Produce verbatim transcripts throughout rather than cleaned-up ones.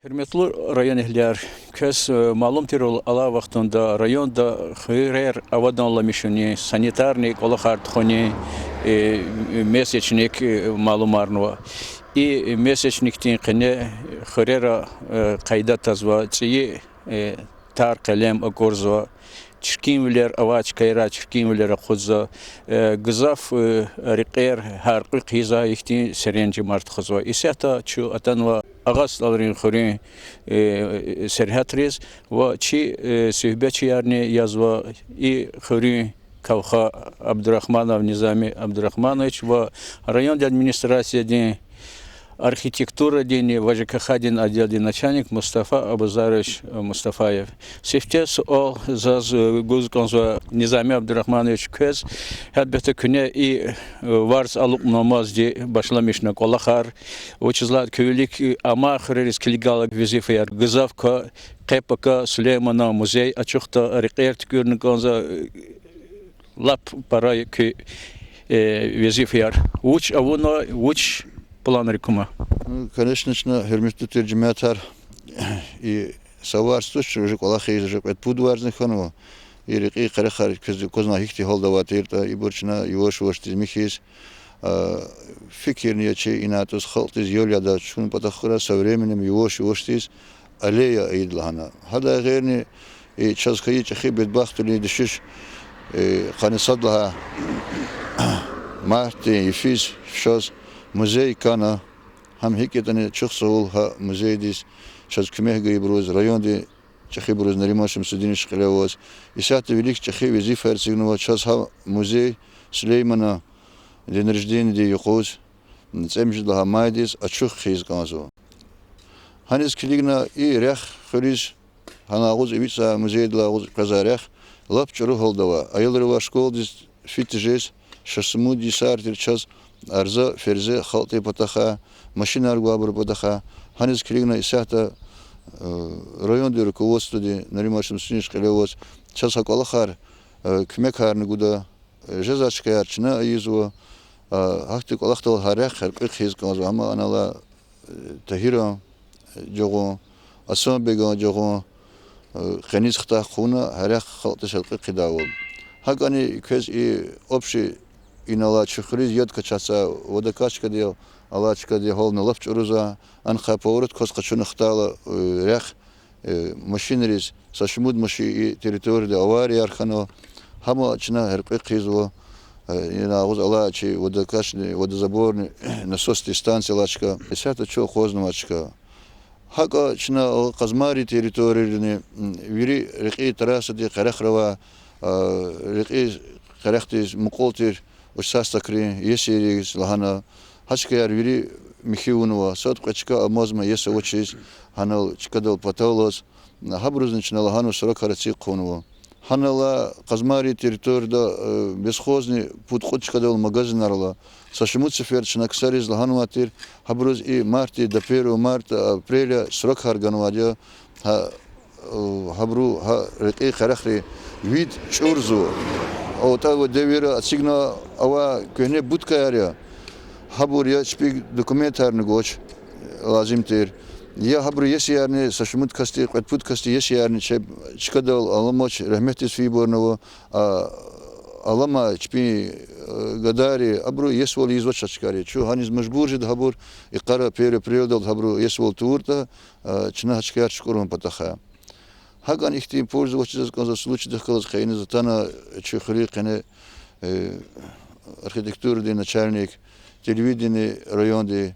Гьуьрметлу районэгьлияр, квез, э, малум тирвал, алай вахтунда районда хуьрер аваданламишунин, санитарный кӀвалахар тухунин, э, месячник, э, малумарнава. И месячникдин къене хуьрера, э, къайда тазва, цӀийи, э, тар-къелем акурзава, чиркинвилер, авай чкайрай чиркинвилер акъудзава, э, гзаф, э, рекьер гьяркьуь хъийизвай ихьтин серенжемар тухузва. Исятда чун атанва Агъасталрин хуьруьн, э, сергьятриз ва чи, э, суьгьбетчиярни язва и хуьруьн кавха Абдурагьманов Низами Абдурагьманович ва райондин администрациядин архитектурадин ва ЖКХ-дин отделдин начальник Мустафа Абузарович Мустафаев. Сифте суал заз, э, гуз кӀанзава, Низами Абдурагьманович, квез. Гьелбетда, куьне и, э, варз алукьнамазди башламишна кӀвалахар, вучиз лагьайтӀа куь вилик, э, амай хуьрериз килигайла везифаяр гзаф ква, къе-пака Сулейманан музей ачухда, рекьер туькӀуьрна кӀанзава, э, лап пара я куь, э, везифаяр. Вуч авуна, вуч планрик кума? Ну, конечно, чна, гьуьрметлу тир жемятар, и са варз туш, уже кӀвалахиз уже кьвед-пуд варзни хьанва. И рекьин къерехар квез-, квазнавай гьихьтин гьалда авай тиртӀа, ибур чна юваш-ювашдиз михьиз, а, фикирни я чи инай тӀуз халкьдиз ял яда, чун патахъ хьурай со временем юваш-ювашдиз аллея ийида лагьана. Гьадай гъейри, и, чаз хьайи чӀехи бедбахтвилин дуьшуьш, э, къанни сад лагьай мартдин йифиз чаз музей кана, гьам гьикӀ ятӀани чухсагъул гьа музейдиз чаз куьмек гайибуруз, райондин чӀехибуруз, Нариман Шамсудинович кьиле аваз. Исятда вилик чӀехи везифаяр эцигнава чаз гьа музей Сулейманан день рождения-дин юкъуз, цӀемуьжуьд лагьай майдиз ачух хъийиз кӀанзава. Гьаниз килигна и рехъ хуьруьз, гьана агъуз эвичӀзавай музейдилай агъуз къвезвай рехъ лап чӀуру гьалда ава. Аялри авай школадиз физ тежез, ша шумуд йисар тир чаз арза-ферзе халкьдин патахъай, машинар гвайбурун патахъай. Гьаниз килигна исятда, э, райондин руководстводи, Нариман Шамсудинович кьиле аваз, чаз гьа кӀвалахар, э, куьмекарни гуда, э, жезвай чкаяр чна ийизва, э, гьахьтин кӀвалахдал гьа рехъ гьяркьуь хъийиз кӀанзава, гьам анал алай, э, Тагьиран, э, жагъун, Асанбеган жагъун, э, къенез хтай хъувуна, гьа рехъ халкьдиз гьяркьуь хъийидайвал. ГьакӀни квез и общий инал алай чи хуьруьз яд квачатзавай водокачкадин, алай чкадин гьални лап чӀурузва, анихъай поворот кваз къачуна хтайла, э, рехъ, э, машинриз, са шумуд машин и территорияда аварияяр хьанва, гьам чна гьяркьуь хъийизва, э, инал агъуз алай чи водокачни, водозаборни, насосдин станция алай чка, исятда чун акъвазнавай чка. ГьакӀ чна Къазмайрин территориядани, м, вири рекьин трассадин къерехра авай, а, рекьин къерехдиз мукьвал тир участокрин иесириз лагьана, гьа чкаяр вири михьи авунва, сад-кьвед чка амазма иеси авачиз, гьанал чкадал патал алаз, гьабурузни чна лагьанва срокар эциг хъувунва. Гьанал алай Къазмайрин территорияда, э, бесхозни пуд-кьуд чкадал магазинар ала. Са шумуд сефер чна ксариз лагьанвай тир, гьабуруз и мартдин, до первого марта, апреля срокар ганвайди я, гьа, э, гьабуру гьа рекьин къерехри вид чӀурзава. АтӀа ва девирра эцигна авай куьгьне будкаяр я. Гьабур я чпи документарни гвач, лазим тир. Я гьабурун иесиярни, са шумуд касдин, кьвед-пуд касдин иесиярни чеб чкадал аламач, регьметдиз фейибурни ава, а, аламай чпин, э, гадайри, абуру иесивал ийизвач а чкайри. Чун гьаниз мажбур жеда гьабур, йикъара первого апрельдал гьабуру иесивал тавуртӀа, а, чна гьа чкаяр чукӀурун патахъай. ГьакӀни ихьтин польза авачиз заз кӀанзава, случайдихъ галаз къе иниз атана чи хуьруьн къене, э, архитектурадин начальник, телевидение районди,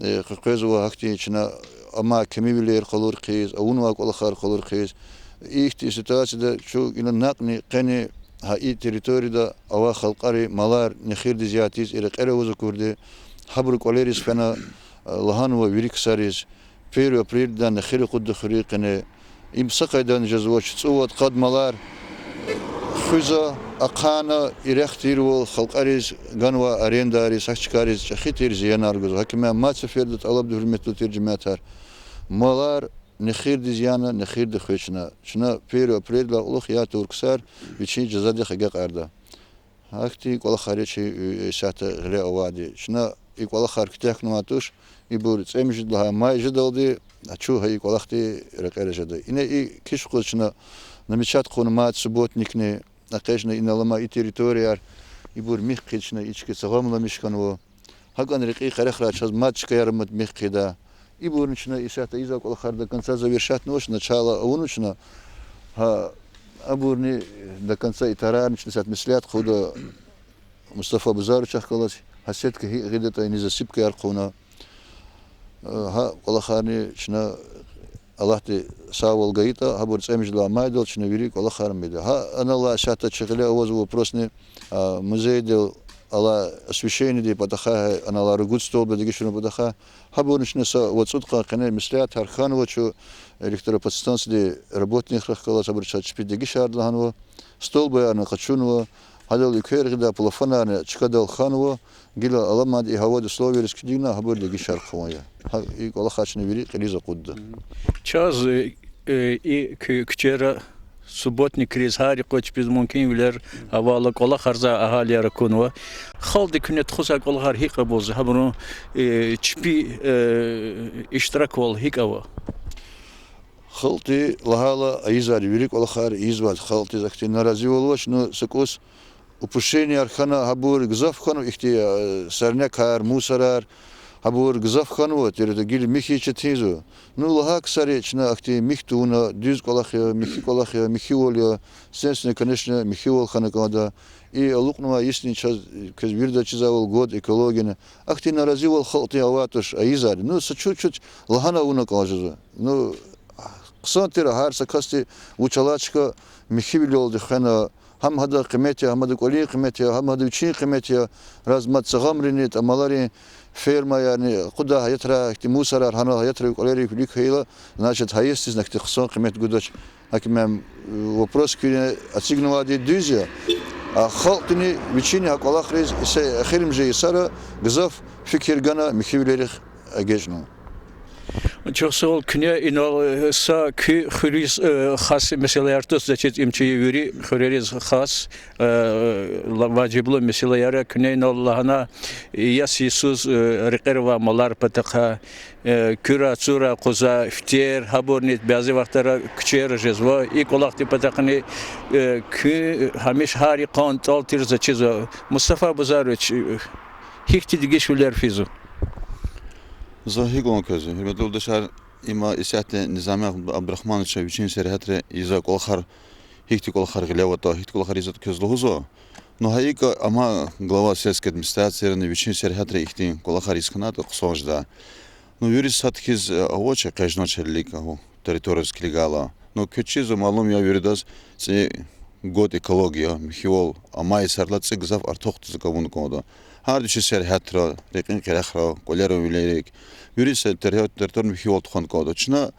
э, къе-, къвезва гьахьтин чна амай кимивилер къалур хъийиз, авунвай кӀвалахар къалур хъийиз. Ихьтин ситуацияда чун ина накьни къени гьа и территорияда авай халкьарин малар нехирдиз яз тийиз, и рекьера аваз акурди, гьабурун кӀвалериз фена, э, лагьанва вири ксариз, первого апрельдин нехир акъудда хуьруьн къене. Им са къайдани жезвач, цӀувад-къад малар хуьзва, ахъайна, и рехъ тирвал халкьариз ганва, арендайриз, гьа чкайриз чӀехи тир зиянар гузва. ГьакӀ им я, мад сеферда тӀалабда, гьуьрметлу тир жемятар. Малар нехирдиз яна, нехирда хвечӀна. Чна первого апрельдилай кьулухъ ятӀа авур ксар вичин жазадихъ агакьарда. Гьахьтин кӀвалахар я чи, э, исятда гъиле авайди. Чна И кӀвалахар куьтягьнавай туш, ибур цӀемуьжуьд лагьай май жедалди, а чун гьа и кӀвалахди рекьера жеда. Ина и киш къуз чна намечать хъувуна мад субботникни, экъечӀна инал амай и территорияр, ибур михъ хъийиз чна и чка сагъамламиш хьанва. ГьакӀни рекьин къерехра чаз мад чкаяр ам михъ хъийида. Ибурни чна исятда ийизвай кӀвалахар до конца завершать авунач, начало авуна чна. Гьа, абурни до конца и тарарни чна исятда меслят хъувуда Мустафа Бузаровичахъ галаз, гьа сетка гьикӀ гъидатӀа, ина засыпкаяр хъувуна. Гьа кӀвалахарни чна, Аллагьди сагъвал гайитӀа, гьабур цӀемуьжуьд лагьай майдал чна вири кӀвалахар ийида. Гьа анал алай исятда чи гъиле аваз вопросни, а, музейдал алай освещениедин патахъай, анал алай ругуд столб дегиш авун патахъай. Гьабурни чна са вад-цӀуд къан къене меслятар хьанва чун электроподстанциядин работникрихъ галаз, гьабуру чаз чпи дегишарда лагьанва. Столбаярни къачунва, гьадал уьлквер гъидай плафонарни чкадал хьанва, гила аламайди и гьавадин условияриз килигна гьабур дегишар хъувун я. Гьа и кӀвалахар чна вири кьилиз акъудда. Чаз, э, э, и куь-, куьчера субботникриз гьар юкъуз чпиз мумкинвилер авайла кӀвалахарзавай агьалияр акунва. Халкьди куьне тухузвай кӀвалахар гьикӀ кьабулзава, гьабурун, э, чпи, э, иштираквал гьикӀ ава? Халкьди лагьайла, ийизвайди вири кӀвалахар ийизвайди халкьдиз ахьтин наразивал авач, ну, са кӀус упущенияр хьана, гьабур гзаф хьанва ихьтин, э, сорнякар, мусорар, гьабур гзаф хьанва, тир гила михьиз четинзава. Ну, лагьай ксари чна ахьтин михь тавуна, дуьз кӀвалах я, михьи кӀвалах я, михьивал я, естественно, конечно, михьивал хьана кӀанда. И алукьнавай йисни чаз, квез виридаз чизвайвал, год экологияни. Ахьтин наразивал халкьдин авайди туш, ийизвайди. Ну, са чуть-чуть лагьана авуна кӀан жезва. Ну, хъсан тир гьар са касди вуч алай чка михьивилелди хвена, гьам гьадан къимет я, гьам гьадан кӀвалин къимет я, гьам гьадан вичин къимет я, раз мад сагъамринни, тӀамаларин, фермаярни акъудай гьаятра, ихьтин мусорар гьанал гьаятра кӀвалера вилик хьайила, значит, гьа йисдизни ахьтин хъсан къимет гудач. Гьаким, э, вопрос куьне эцигнавайди дуьз я. А халкьдини вичини гьа кӀвалахриз исе эхиримжи йисара гзаф фикир гана михьивилерихъ эгечӀна. Чухсагъул, куьне инал, э, са куь хуьруьз, э, хас месэлаяр туш, зачиз им чи вири хуьрериз хас, э, ла-, важиблу месэлаяр я, куьне инал лагьана, яс-йисуз, э, рекьера авай малар патахъай, э, куьра-цура къуза, фитер, гьабурни бязи вахтара куьчера жезва, и кӀвалахдин патахъни, э, куь гьамиша гьар йикъан тӀал тир зачизва. Мустафа Бузарович, э, гьихьтин дегишвилер физва? За гьикӀ лугьун кӀанзава, гьуьрметлу юлдашар, има исятда Низами Аб-, Абдурагьмановича вичин сергьятра ийизвай кӀвалахар, гьихьтин кӀвалахар гъиле аватӀа, гьихьтин кӀвалахар ийизватӀа квез лугьузва. Ну, гьа икӀ, амма глава сельской администрациярани вичин сергьятра ихьтин кӀвалахар ийиз хьанатӀа хъсан жеда. Ну, вири сад хьиз, э, авач, экъечӀна чилик, а, территориядиз килигайла. Ну, квез чизва, малум я виридаз, цӀи год экология, михьивал, амай йисарилай цӀи гзаф артух тузак авун кӀанда. Гьарда чи сергьятра, рекьин къерехра, кӀвалерин вилерик, вири са терри-, территорияда михьивал тухун кӀанда. Чна,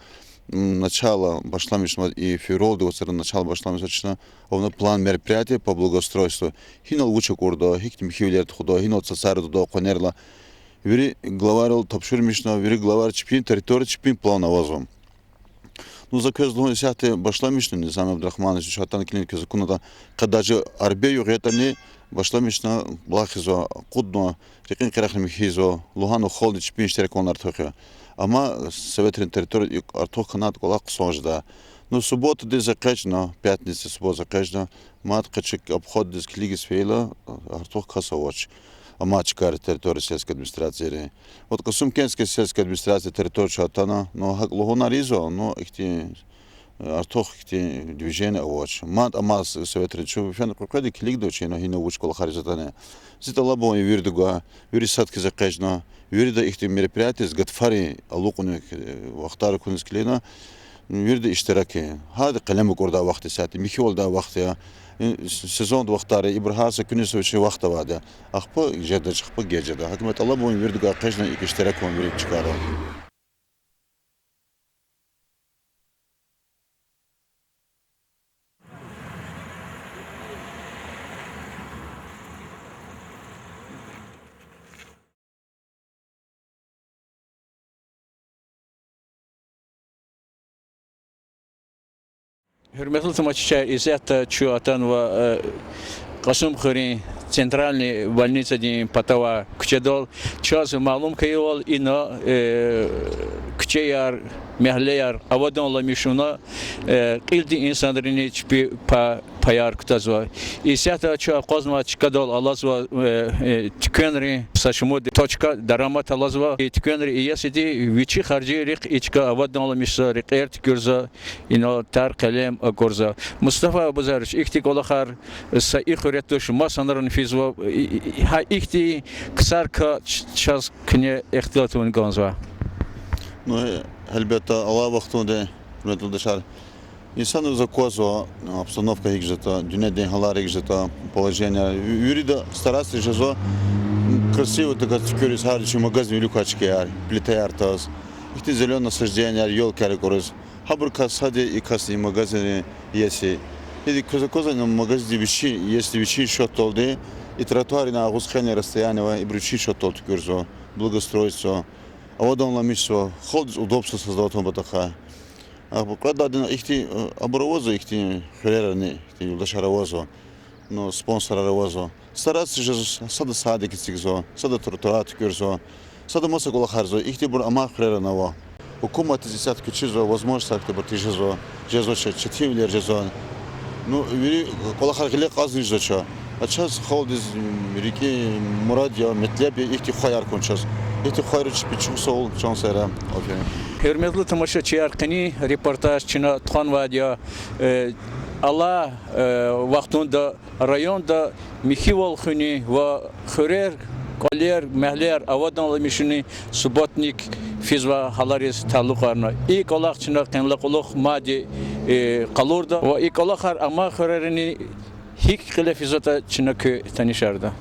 м, начало башламишна, и февралдин вацра начало башламишна, чна авуна план мероприятий по благоустройству. Гьинал вуч акӀурда, гьихьтин михьивилер тухуда, гьинал цацар дуда къванерилай. Вири главайрал тапшурмишна, вири главайри чпин территория, чпин план авазва. Ну, за квез лугьун, исятда башламишна Низами Абдурагьманович, чун атана килигна квез акунатӀа, къе даже арбе югъ ятӀани башламишна, булахзава, акъудна, рекьин къерехни михьзава, лугьана халкьди чпин иштираквални артух я. Амма советрин территория икӀ артух хьанатӀа кӀвалах хъсан жеда. Ну, субботадиз экъечӀна, пятница, суббота экъечӀна, мад къе чи обходдиз килигиз фейила, артух кас авач. Амай чкайра территория сельской администрацийри. Вот Касумкентская сельская администрация территория чун атана, ну, гьакӀ лугьунар ийизва, ну, ихьтин, э, артух ихьтин движение авач. Мад амай с-, советрин чун фена къекъведа, килигда вичин, ну, гьина вуч кӀвалахар ийизватӀани. Зи тӀалабун я виридавай, вири сад хьиз экъечӀна, вирида ихьтин мероприятиез гатфарин алукьунин, э, вахтар акуниз килигна, вирида иштирак ая. Гьадан къелем акӀурдай вахт исятда, михьивал гудай вахт я. Э, с-, сезондин вахтар я, ибур гьар са куьнин са вичин вахт авайди я. Ахпа жедач, ахпа геж жеда. Гьаким тӀалабун я виридавай экъечӀна, икӀ иштирак авун вири чкайра. Гьуьрметлу тамашачияр, исятда чун атанва, э, Кьасумхуьруьн Центральный больницадин патавай куьчедал. Чаз малум хьайивал, ина, э, куьчеяр, мягьлеяр аваданламиш авуна, э, кьилди инсанрини чпи па-, паяр кутазва. Исятда чун акъвазнавай чкадал алазва, э, э, туьквенрин са шумуд точка дарамат алазва. И туьквенри иесиди вичи харжийрихъ и чка аваданламишзава, рекьер туькӀуьрзава, инал тар-къелем акӀурзава. Мустафа Абузарович, ихьтин кӀвалахар са и хуьре туш, масанрани физва, и, и, гьа ихьтин ксарикай ч-, чаз куьне ихтилат авун кӀанзава. Ну, гьелбетда, алай вахтунда, гьуьрметлу юлдашар, инсанриз аквазва, обстановка гьикӀ жедатӀа, дуьньядин гьалар гьикӀ жедатӀа, положение. Вирида стараться жезва, красивый такой туькӀуьриз, гьар чи магазин вилик квай чкаяр, плитаяр таз, ихьтин зелёное насаждениеяр, ёлкаяр кӀуриз. Гьабурукай сад я и касдин магазинрин иеси. Иди квез аквазва, ина магазинди вичин, если вичин счётдалди, и тротуаррин агъуз хьайи расстояние авай, ибуру вичин счётдал туькӀуьрзава, благоустроитьзава, аваданламишзава, халкьдиз удобство создавать авун патахъай. Абур кьвед лагьайди ихьтин, э, абур авазва, ихьтин хуьрерани, ихьтин юлдашар авазва, ну, спонсорар авазва. Стараться жезва, сада садик эцигзава, сада тротуар туькӀуьрзава, сада маса кӀвалахар ийизва, ихьтинбур амай хуьрерани ава. Гьукуматдиз исятда куьчизва, возможностьяр ихьтинбур тежезва, жезва чаз, четинвилер жезва. Ну, вири кӀвалахар гъиле кьазни жезвач. А чаз халкьдиз, м, рикӀин мурад я, метлеб я ихьтин хваяр хьун чаз. Ихьтин хвайриз чпи чухсагъул, чан сагърай. Окей. Гьуьрметлу тамашачияр, къенин репортаж чна тухванвайди я, э, алай, э, вахтунда районда михьивал хуьнин ва хуьрер, кӀвалер, мягьлеяр аваданламишунин субботник физвай гьалариз талукьарна. И кӀвалах чна къенлай кьулухъ мадни, э, къалурда ва и кӀвалахар амай хуьрерани гьикӀ кьиле физватӀа чна куьн танишарда.